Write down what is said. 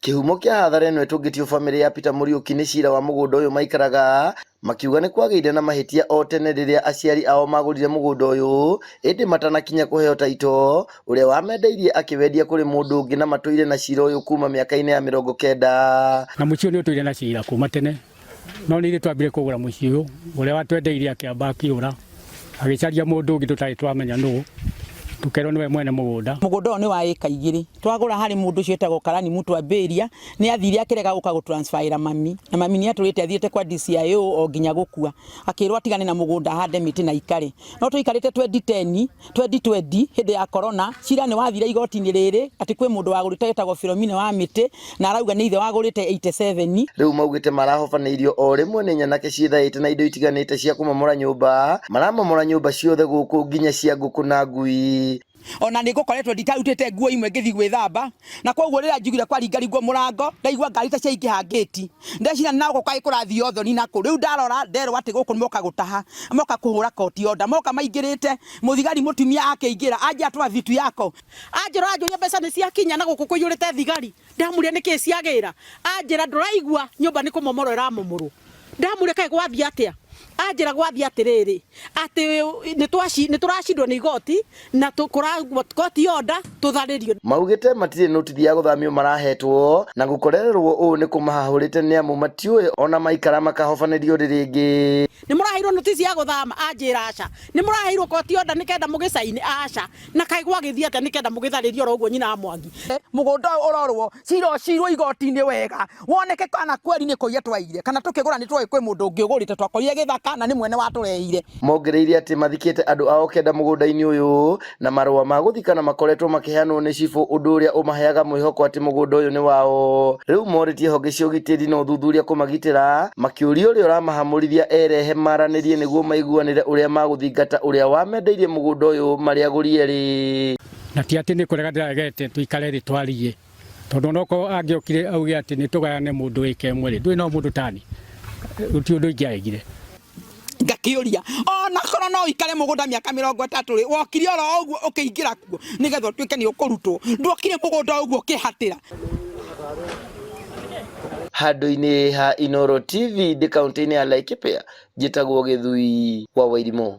Kĩhumo kĩa hathara ĩno ĩtũngĩtio bamĩrĩ ya Peter Mũriũki nĩ cira wa mũgũnda ũyũ maikaraga, makiuga nĩ kwagĩire na mahĩtia o tene rĩrĩa aciari ao magũrire mũgũnda ũyũ ĩndĩ matanakinya kũheo taito, ũrĩa wamendeirie akĩwendia kũrĩ mũndũ ũngĩ na matũire na cira ũyũ kuma mĩaka-inĩ ya 90. Na mũciĩ ũyũ nĩ ũtũire na cira kuma tene, no nĩ ithuĩ twambire kũgũra mũciĩ ũyũ, ũrĩa watwendeirie akĩamba akĩũra, agĩcaria mũndũ ũngĩ tũtarĩ twamenya nũ, tũkerwo nĩwe mwene mũgũnda. Mũgũnda ũyũ nĩ wa ĩka 2, twagũra harĩ mũndũ ũcio wĩtagwo Karani Mũtwambĩria, nĩ athire akĩrega gũka gũtransferĩra mami, na mami nĩ atũrĩte athiĩte kwa DCIO o nginya gũkua, akĩrwo atigane na mũgũnda ahande mĩtĩ na ikare. No tũikarĩte 2010, 2020 hĩndĩ ya corona, cira nĩ wathire igoti-inĩ rĩrĩ atĩ kwĩ mũndũ wagũrĩte wĩtagwo Philomena wa mĩtĩ, na arauga nĩ ithe wagũrĩte 87. Rĩu maugĩte marahobanĩirio o rĩmwe nĩ nyanake ciĩthaĩte na indo itiganĩte cia kũmomora nyũmba, maramomora nyũmba ciothe gũkũ nginya cia ngũkũ na ngui. Ona nĩ ngũkoretwo nditarutĩte nguo imwe ngĩthiĩ gwĩthamba, na koguo rĩrĩa njiguire kwaringaringwo mũrango ndaigua ngari ta ciaingĩha ngĩti, ndeciria na gũkũ kaĩ kũrathiĩ thoni nakũ. Rĩu ndarora nderwo atĩ gũkũ moka gũtaha, moka kũhũra court order, moka maingĩrĩte, mũthigari mũtumia akĩingĩra anjĩra toa vitu yako. Anjĩra anjũria mbeca nĩ ciakinya na gũkũ kũiyũrĩte thigari, ndamũria nĩkĩ ciagĩra, anjĩra ndũraigua nyũmba nĩ kũmomorwo ĩramomorwo. Ndamũria kaĩ gwathiĩ atĩa, anjĩra gwathiĩ atĩrĩrĩ, atĩ nĩ tũracindwo nĩ igoti na court order tũtharĩrio. Maugĩte matirĩ notithi ya gũthamio marahetwo na gũkorererwo ũũ nĩ kũmahahũrĩte nĩamu matiũĩ ona maikara makahobanĩrio rĩ rĩngĩ. Nĩ mũraheirwo notice ya gũthama, anjĩra aca. Nĩ mũraheirwo court order nĩkenda mũgĩcaine, aca. Na kaĩ gwagĩthiĩ atĩa nĩkenda mũgĩtharĩrio oro ũguo nyina wa Mwangi. Mũgũnda ũyũ ũrorwo, cira ũcirwo igoti-inĩ wega, woneke kana kweri nĩ kũiya twaiyire, kana tũkĩgũra nĩ twoĩ kwĩ mũndũ ũngĩ ũgũrĩte, twakorire gĩthaka na nĩ mwene watũreheire. Mongereire atĩ mathikĩte andũ ao 9 mũgũnda-inĩ ũyũ na marũa ma gũthikana makoretwo makĩheanwo nĩ cibũ ũndũ ũrĩa ũmaheaga mwĩhoko atĩ mũgũnda ũyũ nĩ wao. Rĩu morĩtie honge cia ũgitĩri na ũthuthuria kũmagitĩra, makĩũria ũrĩa ũramahamũrithia erehe maranĩrie nĩguo maiguanĩre ũrĩa magũthingata ũrĩa wamendeirie mũgũnda ũyũ marĩ agũri erĩ. Na ti atĩ nĩ kũrega ndĩraregete tũikare thĩ twarie, tondũ onokorwo angĩokire auge atĩ nĩ tũgayane mũndũ ĩka ĩmwe rĩ, ndũĩ no mũndũ tani, gũtirĩ ũndũ ingĩaregire. Ngakĩũria ona korwo no ũikare mũgũnda mĩaka 30 rĩ, wokire oro ũguo ũkĩingĩra kuo nĩgetha ũtuĩke nĩ ũkũrutwo, ndwokire mũgũnda ũguo ũkĩhatĩra. Handũ-inĩ ha Inooro TV ndĩ kaũntĩ-inĩ ya Laikipia, njĩtagwo Gĩthui wa Wairimũ.